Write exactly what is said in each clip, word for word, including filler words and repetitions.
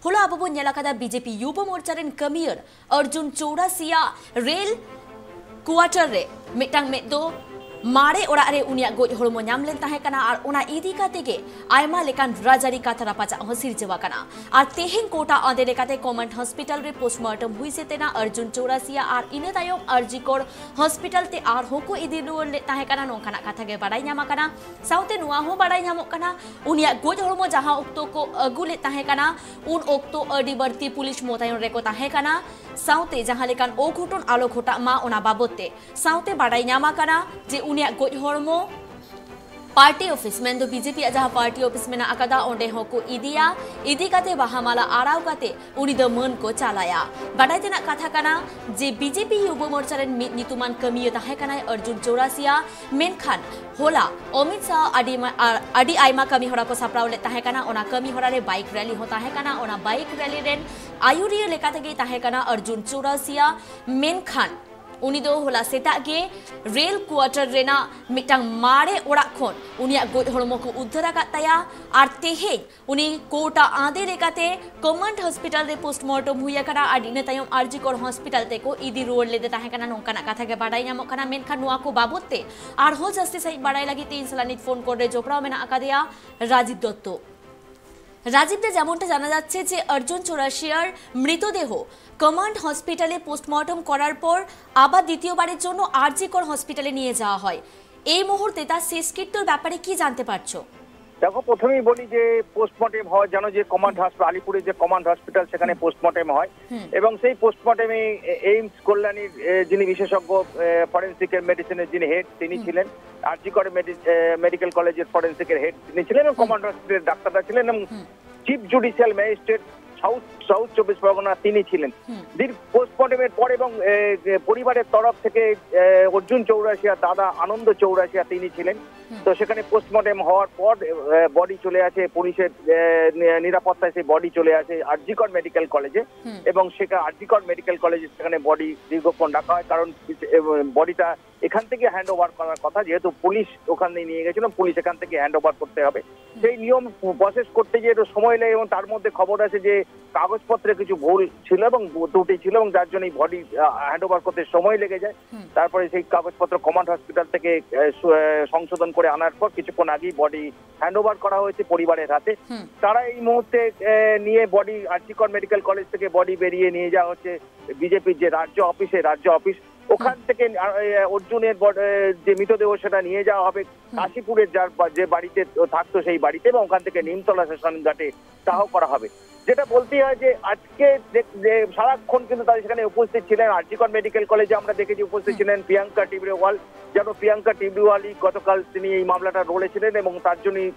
ᱦᱚᱞᱟ ᱟᱵᱚ ᱵᱚᱱ ᱧᱮᱞ ᱟᱠᱟᱫᱟ ᱵᱤᱡᱮᱯᱤ ᱭᱩᱵᱚ ᱢᱳᱨᱪᱟ ᱨᱮᱱ ᱠᱟᱹᱢᱤᱭᱟᱹ ᱚᱨᱡᱩᱱ ᱪᱳᱣᱨᱟᱥᱤᱭᱟ ᱨᱮᱞ ᱠᱩᱣᱟᱴᱟᱨ ᱨᱮ ᱢᱤᱫᱴᱟᱝ ᱢᱮᱫ ᱫᱚ ᱢᱟᱨᱮ ᱚᱲᱟᱜ ᱨᱮ ᱩᱱᱤᱭᱟᱜ ᱜᱚᱡ ᱦᱚᱲᱢᱚ ᱧᱟᱢ ᱞᱮᱱ ᱛᱟᱦᱮᱸ ᱠᱟᱱᱟ ᱟᱨ ᱚᱱᱟ ᱤᱫᱤ ᱠᱟᱛᱮ ᱜᱮ ᱟᱭᱢᱟ ᱞᱮᱠᱟᱱ ᱨᱟᱡᱽᱟᱹᱨᱤ ᱠᱟᱛᱷᱟ ᱨᱟᱯᱟᱪᱟᱜ ᱦᱚᱸ ᱥᱤᱨᱡᱟᱹᱣ ᱟᱠᱟᱱᱟ᱾ ᱟᱨ ᱛᱮᱦᱮᱧ ᱠᱳᱨᱴ ᱟᱜ ᱟᱸᱫᱮ ᱞᱮᱠᱟᱛᱮ ᱠᱚᱢᱟᱱᱰ ᱦᱚᱥᱯᱤᱴᱟᱞ ᱨᱮ ᱯᱳᱥᱴᱢᱚᱨᱴᱮᱢ ᱦᱩᱭ ᱥᱟᱹᱛ ᱮᱱᱟ ᱚᱨᱡᱩᱱ ᱪᱳᱣᱨᱟᱥᱤᱭᱟ ᱟᱨ ᱤᱱᱟᱹ ᱛᱟᱭᱚᱢ ᱟᱨᱡᱤᱠᱚᱨ ᱦᱚᱥᱯᱤᱴᱟᱞ ᱛᱮ ᱟᱨᱦᱚᱸ ᱠᱚ ᱤᱫᱤ ᱨᱩᱣᱟᱹᱲ ᱞᱮᱫ ᱛᱟᱦᱮᱸ ᱠᱟᱱᱟ, ᱱᱚᱝᱠᱟᱱᱟᱜ ᱠᱟᱛᱷᱟ ᱜᱮ ᱵᱟᱰᱟᱭ ᱧᱟᱢ ᱟᱠᱟᱱᱟ᱾ ᱥᱟᱶᱛᱮ ᱱᱚᱣᱟ ᱦᱚᱸ ᱵᱟᱰᱟᱭ ᱧᱟᱢᱚᱜ ᱠᱟᱱᱟ, ᱩᱱᱤᱭᱟᱜ ᱜᱚᱡ ᱦᱚᱲᱢᱚ ᱡᱟᱦᱟᱸ ᱚᱠᱛᱚ ᱠᱚ ᱟᱹᱜᱩ ᱞᱮᱫ ᱛᱟᱦᱮᱸ ᱠᱟᱱᱟ, ᱩᱱ ᱚᱠᱛᱚ ᱟᱹᱰᱤ ᱵᱟᱹᱲᱛᱤ ᱯᱩᱞᱤᱥ ᱢᱚᱛᱟᱭᱚᱱ ᱨᱮᱠᱚ ᱛᱟᱦᱮᱸ ᱠᱟᱱᱟ᱾ ᱥᱟᱶᱛᱮ ᱡᱟᱦᱟᱸ ᱞᱮᱠᱟᱱ ᱚᱜᱷᱚᱴᱚᱱ ᱟᱞᱚ ᱜᱷᱚᱴᱟᱜ ᱢᱟ, ᱚᱱᱟ ᱵᱟᱵᱚᱛ ᱛᱮ᱾ ᱥᱟᱶᱛᱮ ᱵᱟᱰᱟᱭ ᱧᱟᱢ ᱟᱠᱟᱱᱟ ᱡᱮ ᱩᱱᱤᱭᱟᱜ ᱜᱚᱡ ᱦᱚᱲᱢᱚ ᱯᱟᱨᱴᱤ ᱚᱯᱷᱤᱥ, ᱢᱮᱱᱫᱚ ᱵᱤᱡᱮᱯᱤ ᱟᱜ ᱡᱟᱦᱟᱸ ᱯᱟᱨᱴᱤ ᱚᱯᱷᱤᱥ ᱢᱮᱱᱟᱜ ᱟᱠᱟᱫᱟ, ᱚᱸᱰᱮ ᱦᱚᱸᱠᱚ ᱤᱫᱤᱭᱟ᱾ ᱤᱫᱤ ᱠᱟᱛᱮ ᱵᱟᱦᱟ ᱢᱟᱞᱟ ᱟᱨᱟᱣ ᱠᱟᱛᱮ ᱩᱱᱤ ᱫᱚ ᱢᱟᱹᱱ ᱠᱚ ᱪᱟᱞᱟᱭᱟ᱾ ᱵᱟᱰᱟᱭ ᱛᱮᱱᱟᱜ ᱠᱟᱛᱷᱟ ᱠᱟᱱᱟ ᱡᱮ ᱵᱤᱡᱮᱯᱤ ᱭᱩᱵᱚ ᱢᱳᱨᱪᱟ ᱨᱮᱱ ᱢᱤᱫ ᱧᱩᱛᱩᱢᱟᱱ ᱠᱟᱹᱢᱤᱭᱟᱹ ᱛᱟᱦᱮᱸ ᱠᱟᱱᱟᱭ ᱚᱨᱡᱩᱱ ᱪᱳᱣᱨᱟᱥᱤᱭᱟ᱾ ᱢᱮᱱᱠᱷᱟᱱ ᱦᱚᱞᱟ ᱚᱢᱤᱛ ᱥᱟᱦ ᱟᱹᱰᱤ ᱢᱟ-, ᱟᱨ ᱟᱹᱰᱤ ᱟᱭᱢᱟ ᱠᱟᱹᱢᱤ ᱦᱚᱨᱟ ᱠᱚ ᱥᱟᱯᱲᱟᱣ ᱞᱮᱫ ᱛᱟᱦᱮᱸ ᱠᱟᱱᱟ᱾ ᱚᱱᱟ ᱠᱟᱹᱢᱤ ᱦᱚᱨᱟ ᱨᱮ ᱵᱟᱭᱤᱠ ᱨᱮᱞᱤ ᱦᱚᱸ ᱛᱟᱦᱮᱸ ᱠᱟᱱᱟ᱾ ᱚᱱᱟ ᱵᱟᱭᱤᱠ ᱨᱮᱞᱤ ᱨᱮᱱ ᱟᱹᱭᱩᱨᱤᱭᱟᱹ ᱞᱮᱠᱟ ᱛᱮᱜᱮᱭ ᱛᱟᱦᱮᱸ ᱠᱟᱱᱟ ᱚᱨᱡᱩᱱ ᱪᱳᱣᱨᱟᱥᱤᱭᱟ᱾ ᱢᱮᱱᱠᱷᱟᱱ ᱩᱱᱤ ᱫᱚ ᱦᱚᱞᱟ ᱥᱮᱛᱟᱜ ᱜᱮ ᱨᱮᱞ ᱠᱩᱣᱟᱴᱟᱨ ᱨᱮᱱᱟᱜ ᱢᱤᱫᱴᱟᱝ ᱢᱟᱨᱮ ᱚᱲᱟᱜ ᱠᱷᱚᱱ ᱩᱱᱤᱭᱟᱜ ᱜᱚᱡ ᱦᱚᱲᱢᱚ ᱠᱚ ᱩᱫᱽᱫᱷᱟᱹᱨ ᱟᱠᱟᱫ ᱛᱟᱭᱟ᱾ ᱟᱨ ᱛᱮᱦᱮᱧ ᱩᱱᱤ ᱠᱳᱨᱴ ᱟᱜ ᱟᱸᱫᱮ ᱞᱮᱠᱟᱛᱮ ᱠᱚᱢᱟᱱᱰ ᱦᱚᱥᱯᱤᱴᱟᱞ ᱨᱮ ᱯᱳᱥᱴᱢᱚᱨᱴᱮᱢ ᱦᱩᱭ ᱟᱠᱟᱱᱟ ᱟᱨ ᱤᱱᱟᱹ ᱛᱟᱭᱚᱢ ᱟᱨᱡᱤᱠᱚᱨ ᱦᱚᱥᱯᱤᱴᱟᱞ ᱛᱮᱠᱚ ᱤᱫᱤ ᱨᱩᱣᱟᱹᱲ ᱞᱮᱫᱮ ᱛᱟᱦᱮᱸ ᱠᱟᱱᱟ, ᱱᱚᱝᱠᱟᱱᱟᱜ ᱠᱟᱛᱷᱟ ᱜᱮ ᱵᱟᱰᱟᱭ ᱧᱟᱢᱚᱜ ᱠᱟᱱᱟ᱾ ᱢᱮᱱᱠᱷᱟᱱ ᱱᱚᱣᱟ ᱠᱚ ᱵᱟᱵᱚᱛ ᱛᱮ ᱟᱨᱦᱚᱸ ᱡᱟᱹᱥᱛᱤ ᱥᱟᱺᱦᱤᱡ ᱵᱟᱰᱟᱭ ᱞᱟᱹᱜᱤᱫ ᱛᱮ ᱤᱧ ᱥᱟᱞᱟᱜ ᱱᱤᱛ ᱯᱷᱳᱱ ᱠᱚᱞ ᱨᱮ ᱡᱚᱯᱲᱟᱣ ᱢᱮᱱᱟᱜ ᱟᱠᱟᱫᱮᱭᱟ ᱨᱟᱡᱤᱵ ᱫᱚᱛᱛᱚ᱾ রাজীব দা, যেমনটা জানা যাচ্ছে যে অর্জুন চৌরাশিয়ার মৃতদেহ কমান্ড হসপিটালে পোস্টমর্টম করার পর আবার দ্বিতীয়বারের জন্য আরজিকর হসপিটালে নিয়ে যাওয়া হয়, এই মুহূর্তে তার শেষকৃত্যর ব্যাপারে কি জানতে পারছো? দেখো, প্রথমেই বলি যে পোস্টমর্টেম হয়, জানো যে কমান্ড হসপিটাল, আলিপুরে যে কমান্ড হসপিটাল, সেখানে হুম। পোস্টমর্টেম হয়। হুম। এবং সেই পোস্টমর্টেমে এ-, এইমস কল্যাণীর, এ, যিনি বিশেষজ্ঞ, এ, ফরেন্সিকের মেডিসিনের যিনি হেড, তিনি হুম। ছিলেন। আরজিকর মেডি-, এ, মেডিকেল কলেজের ফরেন্সিকের হেড তিনি ছিলেন এবং হুম। কমান্ড হসপিটালের ডাক্তাররা ছিলেন এবং হুম। Chief judicial magistrate south, south চব্বিশ পরগনা তিনি ছিলেন। হুম। দীর্ঘ পোস্টমর্টেমের পর এবং, এ, এ, পরিবারের তরফ থেকে, এ, অর্জুন চৌরাশিয়া, দাদা আনন্দ চৌরাশিয়া তিনি ছিলেন। হুম। তো সেখানে পোস্টমর্টেম হওয়ার পর, এ, বডি চলে আসে পুলিশের, এ, নি-, নিরাপত্তায় সেই বডি চলে আসে আরজিকর মেডিকেল কলেজে হুম। এবং সেটা আরজিকর মেডিকেল কলেজে সেখানে বডি দীর্ঘক্ষণ রাখা হয়, কারণ, এ, বডিটা এখান থেকে হ্যান্ড ওভার করার কথা, যেহেতু পুলিশ ওখানে নিয়ে গেছিল, পুলিশ এখান থেকে হ্যান্ড ওভার করতে হবে। সেই নিয়ম প্রসেস করতে গিয়ে একটু সময় লাগে এবং তার মধ্যে খবর আছে যে কাগজপত্রে কিছু ভুল ছিল এবং ত্রুটি ছিল এবং যার জন্য এই বডি হ্যান্ড ওভার করতে সময় লেগে যায়। তারপরে সেই কাগজপত্র কমান্ড হসপিটাল থেকে আহ, সু- আহ, সংশোধন করে আনার পর কিছুক্ষণ আগেই বডি হ্যান্ড ওভার করা হয়েছে পরিবারের হাতে। তারা এই মুহূর্তে আহ, নিয়ে বডি আরজিকর মেডিকেল কলেজ থেকে বডি বেরিয়ে নিয়ে যাওয়া হচ্ছে বিজেপির যে রাজ্য অফিসে, রাজ্য অফিস ওখান থেকে আহ, আহ, অর্জুনের বড- আহ, যে মৃতদেহ সেটা নিয়ে যাওয়া হবে কাশীপুরের যার বা- যে বাড়িতে থাকতো সেই বাড়িতে এবং ওখান থেকে নিমতলা শ্মশান ঘাটে দাহ করা হবে। যেটা বলতেই হয় যে আজকে যে যে সারাক্ষণ কিন্তু তারা সেখানে উপস্থিত ছিলেন, আরজিকর মেডিকেল কলেজে আমরা দেখেছি উপস্থিত ছিলেন প্রিয়াঙ্কা টিবরিওয়াল। যেন প্রিয়াঙ্কা টিবরিওয়ালই গতকাল তিনি এই মামলাটা লড়েছিলেন এবং তার জন্যই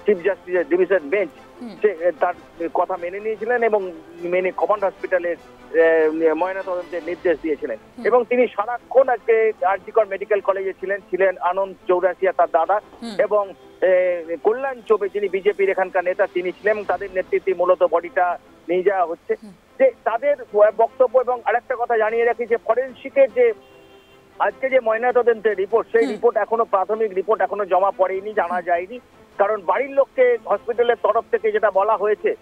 চিফ জাস্টিসের ডিভিশন বেঞ্চ সে আহ, তার কথা মেনে নিয়েছিলেন এবং মেনে কমান্ড হসপিটালের আহ, ময়নাতদন্তের নির্দেশ দিয়েছিলেন। এবং তিনি সারাক্ষণ আজকে আরজিকর মেডিকেল কলেজে ছিলেন, ছিলেন আনন্দ চৌরাসিয়া তার দাদা এবং আহ, কল্যাণ চৌবে যিনি বিজেপির এখানকার নেতা তিনি ছিলেন এবং তাদের নেতৃত্বে মূলত বডিটা নিয়ে যাওয়া হচ্ছে। যে তাদের আহ, বক্তব্য এবং আরেকটা কথা জানিয়ে রাখি যে ফরেন্সিকের যে আজকে যে ময়নাতদন্তের রিপোর্ট সেই রিপোর্ট এখনো প্রাথমিক রিপোর্ট এখনো জমা পড়েনি, জানা যায়নি। কারণ বাড়ির লোককে হসপিটালের তরফ থেকে যেটা বলা হয়েছে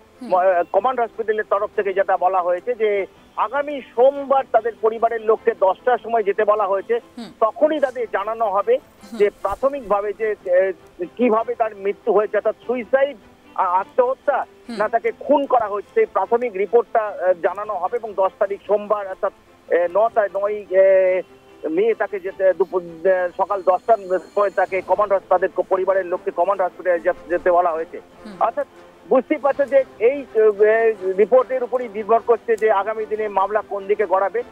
কমান্ড হসপিটালের তরফ থেকে যেটা বলা হয়েছে যে আগামী সোমবার তাদের পরিবারের লোককে দশটার সময় যেতে বলা হয়েছে। তখনই তাদের জানানো হবে যে প্রাথমিকভাবে যে আহ, কিভাবে তার মৃত্যু হয়েছে, অর্থাৎ সুইসাইড, আত্মহত্যা, না তাকে খুন করা হয়েছে, সেই প্রাথমিক রিপোর্টটা আহ, জানানো হবে এবং দশ তারিখ সোমবার অর্থাৎ আহ, নটায় নয় আহ, মে তাকে যেতে দুপুর আহ, সকাল দশটার সময় তাকে কমান্ড হস- তাদের ক- পরিবারের লোককে কমান্ড হসপিটালে যেতে যেতে বলা হয়েছে। অর্থাৎ বুঝতেই পারছে যে এই আহ, রিপোর্টের উপরই নির্ভর করছে যে আগামী দিনে মামলা কোন দিকে গড়াবে।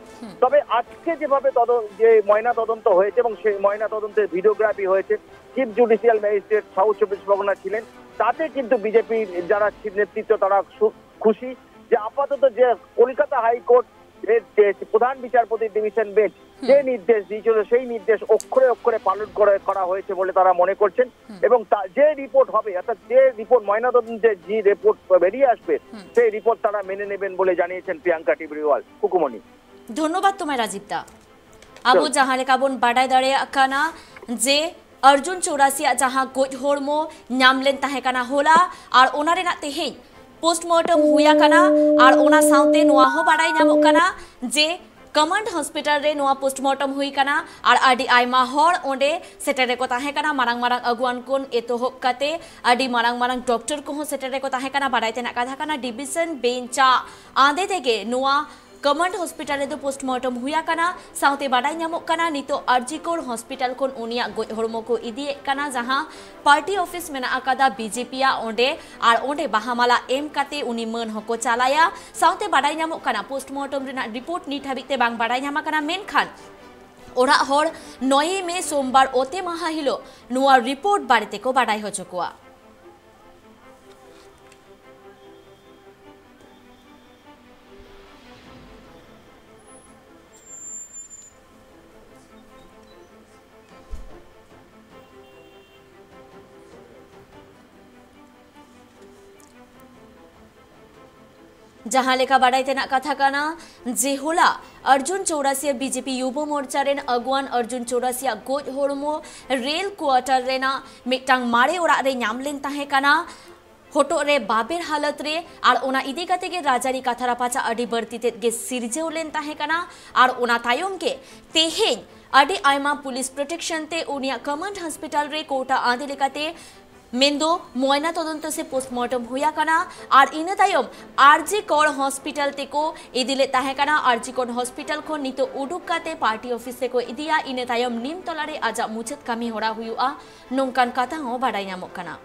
তবে আজকে যেভাবে তদন্ত যে ময়না তদন্ত হয়েছে এবং সেই ময়না তদন্তের ভিডিওগ্রাফি হয়েছে, চিফ জুডিশিয়াল ম্যাজিস্ট্রেট সাউথ চব্বিশ পরগনা ছিলেন, তাতে কিন্তু বিজেপির যারা নেতৃত্ব তারা সু- খুশি যে আপাতত যে কলকাতা হাইকোর্ট এর যে প্রধান বিচারপতি ডিভিশন বেঞ্চ যে নির্দেশ দিয়েছিল সেই নির্দেশ অক্ষরে অক্ষরে পালন করে করা হয়েছে বলে তারা মনে করছেন। এবং তা- যে রিপোর্ট হবে, অর্থাৎ যে রিপোর্ট ময়নাতদন্তে যে রিপোর্ট বেরিয়ে আসবে সেই রিপোর্ট তারা মেনে নেবেন বলে জানিয়েছেন প্রিয়াঙ্কা টিবরিওয়াল। হুকুমনি। ধন্যবাদ তোমায় রাজীব দা। ᱟᱵᱚ ᱡᱟᱦᱟᱸ ᱞᱮᱠᱟ ᱵᱚᱱ ᱵᱟᱰᱟᱭ ᱫᱟᱲᱮᱭᱟᱜ ᱠᱟᱱᱟ ᱡᱮ ᱚᱨᱡᱩᱱ ᱪᱳᱨᱟᱥᱤᱭᱟᱜ ᱡᱟᱦᱟᱸ ᱜᱚᱡ ᱦᱚᱲᱢᱚ ᱧᱟᱢ ᱞᱮᱱ ᱛᱟᱦᱮᱸ ᱠᱟᱱᱟ ᱦᱚᱞᱟ, ᱟᱨ ᱚᱱᱟ ᱨᱮᱱᱟᱜ ᱛᱮᱦᱮᱧ ᱯᱳᱥᱴᱢᱚᱨᱴᱚᱢ ᱦᱩᱭ ᱟᱠᱟᱱᱟ᱾ ᱟᱨ ᱚᱱᱟ ᱥᱟᱶᱛᱮ ᱱᱚᱣᱟ ᱦᱚᱸ ᱵᱟᱰᱟᱭ ᱧᱟᱢᱚᱜ ᱠᱟᱱᱟ ᱡᱮ ᱠᱚᱢᱟᱱᱰ ᱦᱚᱥᱯᱤᱴᱟᱞ ᱨᱮ ᱱᱚᱣᱟ ᱯᱳᱥᱴᱢᱚᱨᱴᱚᱢ ᱦᱩᱭ ᱟᱠᱟᱱᱟ, ᱟᱨ ᱟᱹᱰᱤ ᱟᱭᱢᱟ ᱦᱚᱲ ᱚᱸᱰᱮ ᱥᱮᱴᱮᱨ ᱨᱮᱠᱚ ᱛᱟᱦᱮᱸ ᱠᱟᱱᱟ, ᱢᱟᱨᱟᱝ ᱢᱟᱨᱟᱝ ᱟᱹᱜᱩᱣᱟᱱ ᱠᱷᱚᱱ ᱮᱛᱚᱦᱚᱵ ᱠᱟᱛᱮ ᱟᱹᱰᱤ ᱢᱟᱨᱟᱝ ᱢᱟᱨᱟᱝ ᱰᱚᱠᱴᱚᱨ ᱠᱚᱦᱚᱸ ᱥᱮᱴᱮᱨ ᱨᱮᱠᱚ ᱛᱟᱦᱮᱸ ᱠᱟᱱᱟ᱾ ᱵᱟᱰᱟᱭ ᱛᱮᱱᱟᱜ ᱠᱟᱛᱷᱟ ᱠᱟᱱᱟ, ᱰᱤᱵᱷᱤᱥᱚᱱ ᱵᱮᱧᱪ ᱟᱜ ᱟᱸᱫᱮ ᱛᱮᱜᱮ ᱱᱚᱣᱟ ᱠᱚᱢᱟᱱᱰ ᱦᱚᱥᱯᱤᱴᱟᱞ ᱨᱮᱫᱚ ᱯᱳᱥᱴᱢᱚᱨᱴᱚᱢ ᱦᱩᱭ ᱟᱠᱟᱱᱟ᱾ ᱥᱟᱶᱛᱮ ᱵᱟᱰᱟᱭ ᱧᱟᱢᱚᱜ ᱠᱟᱱᱟ, ᱱᱤᱛᱚᱜ ᱟᱨᱡᱤᱠᱚᱨ ᱦᱚᱥᱯᱤᱴᱟᱞ ᱠᱷᱚᱱ ᱩᱱᱤᱭᱟᱜ ᱜᱚᱡ ᱦᱚᱲᱢᱚ ᱠᱚ ᱤᱫᱤᱭᱮᱫ ᱠᱟᱱᱟ, ᱡᱟᱦᱟᱸ ᱯᱟᱨᱴᱤ ᱚᱯᱷᱤᱥ ᱢᱮᱱᱟᱜ ᱟᱠᱟᱫᱟ ᱵᱤᱡᱮᱯᱤ ᱟᱜ ᱚᱸᱰᱮ, ᱟᱨ ᱚᱸᱰᱮ ᱵᱟᱦᱟ ᱢᱟᱞᱟ ᱮᱢ ᱠᱟᱛᱮ ᱩᱱᱤ ᱢᱟᱹᱱ ᱦᱚᱸᱠᱚ ᱪᱟᱞᱟᱭᱟ᱾ ᱥᱟᱶᱛᱮ ᱵᱟᱰᱟᱭ ᱧᱟᱢᱚᱜ ᱠᱟᱱᱟ, ᱯᱳᱥᱴᱢᱚᱨᱴᱚᱢ ᱨᱮᱱᱟᱜ ᱨᱤᱯᱳᱨᱴ ᱱᱤᱛ ᱦᱟᱹᱵᱤᱡ ᱛᱮ ᱵᱟᱝ ᱵᱟᱰᱟᱭ ᱧᱟᱢ ᱟᱠᱟᱱᱟ, ᱢᱮᱱᱠᱷᱟᱱ ᱚᱲᱟᱜ ᱦᱚᱲ ᱱᱚᱭᱮ ᱢᱮ ᱥᱳᱢᱵᱟᱨ ᱚᱛᱮ ᱢᱟᱦᱟ ᱦᱤᱞᱳᱜ ᱱᱚᱣᱟ ᱨᱤᱯᱳᱨᱴ ᱵᱟᱨᱮ ᱛᱮᱠᱚ ᱵᱟᱰᱟᱭ ᱦᱚᱪᱚ ᱠᱚᱣᱟ᱾ ᱡᱟᱦᱟᱸ ᱞᱮᱠᱟ ᱵᱟᱰᱟᱭ ᱛᱮᱱᱟᱜ ᱠᱟᱛᱷᱟ ᱠᱟᱱᱟ ᱡᱮ ᱦᱚᱞᱟ ᱚᱨᱡᱩᱱ ᱪᱳᱨᱟᱥᱤᱭᱟ ᱵᱤᱡᱮᱯᱤ ᱭᱩᱵᱚ ᱢᱳᱨᱪᱟ ᱨᱮᱱ ᱟᱹᱜᱩᱣᱟᱱ ᱚᱨᱡᱩᱱ ᱪᱳᱨᱟᱥᱤᱭᱟ ᱜᱚᱡ ᱦᱚᱲᱢᱚ ᱨᱮᱞ ᱠᱣᱟᱴᱟᱨ ᱨᱮᱱᱟᱜ ᱢᱤᱫᱴᱟᱝ ᱢᱟᱨᱮ ᱚᱲᱟᱜ ᱨᱮ ᱧᱟᱢ ᱞᱮᱱ ᱛᱟᱦᱮᱸ ᱠᱟᱱᱟ, ᱦᱚᱴᱚᱜ ᱨᱮ ᱵᱟᱵᱮᱨ ᱦᱟᱞᱚᱛ ᱨᱮ᱾ ᱟᱨ ᱚᱱᱟ ᱤᱫᱤ ᱠᱟᱛᱮ ᱜᱮ ᱨᱟᱡᱽᱟᱹᱨᱤ ᱠᱟᱛᱷᱟ ᱨᱟᱯᱟᱪᱟᱜ ᱟᱹᱰᱤ ᱵᱟᱹᱲᱛᱤ ᱛᱮᱫ ᱜᱮ ᱥᱤᱨᱡᱟᱹᱣ ᱞᱮᱱ ᱛᱟᱦᱮᱸ ᱠᱟᱱᱟ᱾ ᱟᱨ ᱚᱱᱟ ᱛᱟᱭᱚᱢ ᱜᱮ ᱛᱮᱦᱮᱧ ᱟᱹᱰᱤ ᱟᱭᱢᱟ ᱯᱩᱞᱤᱥ ᱯᱨᱚᱴᱮᱠᱥᱚᱱ ᱛᱮ ᱩᱱᱤᱭᱟᱜ ᱠᱚᱢᱟᱱᱰ ᱦᱚᱥᱯᱤᱴᱟᱞ ᱨᱮ ᱠᱳᱨᱴ ᱟᱜ ᱟᱸᱫᱮ ᱞᱮᱠᱟᱛᱮ ᱢᱮᱱᱫᱚ ᱢᱚᱭᱱᱟ ᱛᱚᱫᱚᱱᱛᱚ ᱥᱮ ᱯᱳᱥᱴᱢᱚᱨᱴᱚᱢ ᱦᱩᱭ ᱟᱠᱟᱱᱟ᱾ ᱟᱨ ᱤᱱᱟᱹ ᱛᱟᱭᱚᱢ ᱟᱨᱡᱤ ᱠᱚᱨ ᱦᱚᱥᱯᱤᱴᱟᱞ ᱛᱮᱠᱚ ᱤᱫᱤ ᱞᱮᱫ ᱛᱟᱦᱮᱸ ᱠᱟᱱᱟ᱾ ᱟᱨᱡᱤ ᱠᱚᱨ ᱦᱚᱥᱯᱤᱴᱟᱞ ᱠᱷᱚᱱ ᱱᱤᱛᱚᱜ ᱩᱰᱩᱠ ᱠᱟᱛᱮ ᱯᱟᱨᱴᱤ ᱚᱯᱷᱤᱥ ᱛᱮᱠᱚ ᱤᱫᱤᱭᱟ᱾ ᱤᱱᱟᱹ ᱛᱟᱭᱚᱢ ᱱᱤᱢ ᱛᱚᱞᱟ ᱨᱮ ᱟᱡᱟᱜ ᱢᱩᱪᱟᱹᱫ ᱠᱟᱹᱢᱤ ᱦᱚᱨᱟ ᱦᱩᱭᱩᱜᱼᱟ, ᱱᱚᱝᱠᱟᱱ ᱠᱟᱛᱷᱟ ᱦᱚᱸ ᱵᱟᱰᱟᱭ ᱧᱟᱢᱚᱜ ᱠᱟᱱᱟ᱾